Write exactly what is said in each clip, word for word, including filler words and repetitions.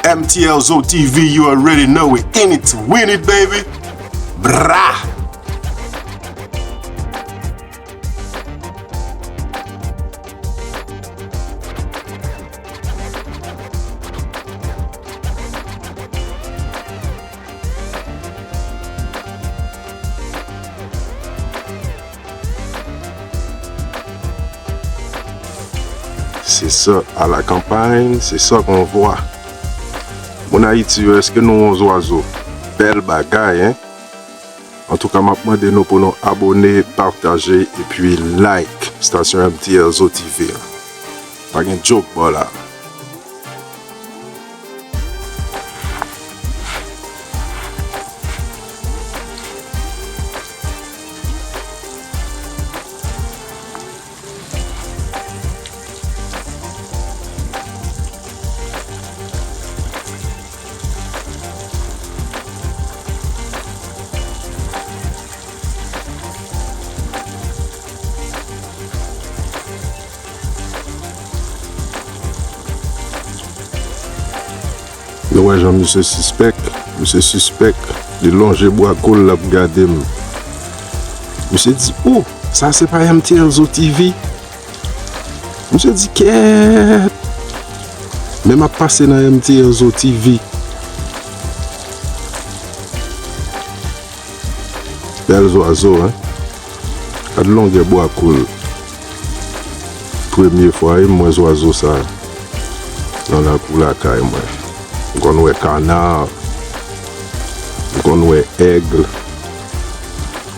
M T L Zo T V, you already know, we in it to win it, baby. Brah! C'est ça, à la campagne, c'est ça qu'on voit. Moun Ayiti yo, èske nou wè yon zwazo? Bèl bagay, hein? Antouka, m ap mande nou pou nou abone, pataje, epi like Stasyon M T L Zo T V a. Pa gen joke bò la. Nou wè jan misye sispèk. Misye sispèk. Li lonje bwa kou l, l ap gade m. Misye di, "O, sa se pa M T L Zo T V?" Misye di, "Kèt! Men m ap pase nan M T L Zo T V." Bèl zwazo, hein? Gad longè bwa kou l. Premye fwa wi m wè zwazo sa nan lakou lakay mwen. M konn wè kana, m konn wè èg,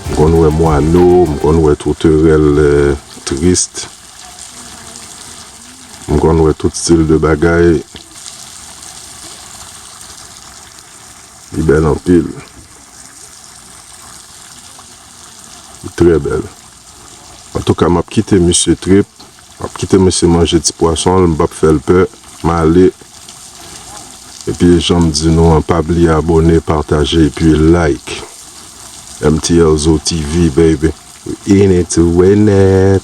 m konn wè mwano, m konn wè touterèl, eh, tris. M konn wè tout stil de bagay. Li bèl anpil. Li trè bèl. Antouka, m ap kite misye trip. M ap kite misye manje ti pwason l. M p ap fè l pè. M ale. Epi, jan m di nou an, pa bliye abone, pataje, epi like. M T L Zo T V, baby. We in it to win it.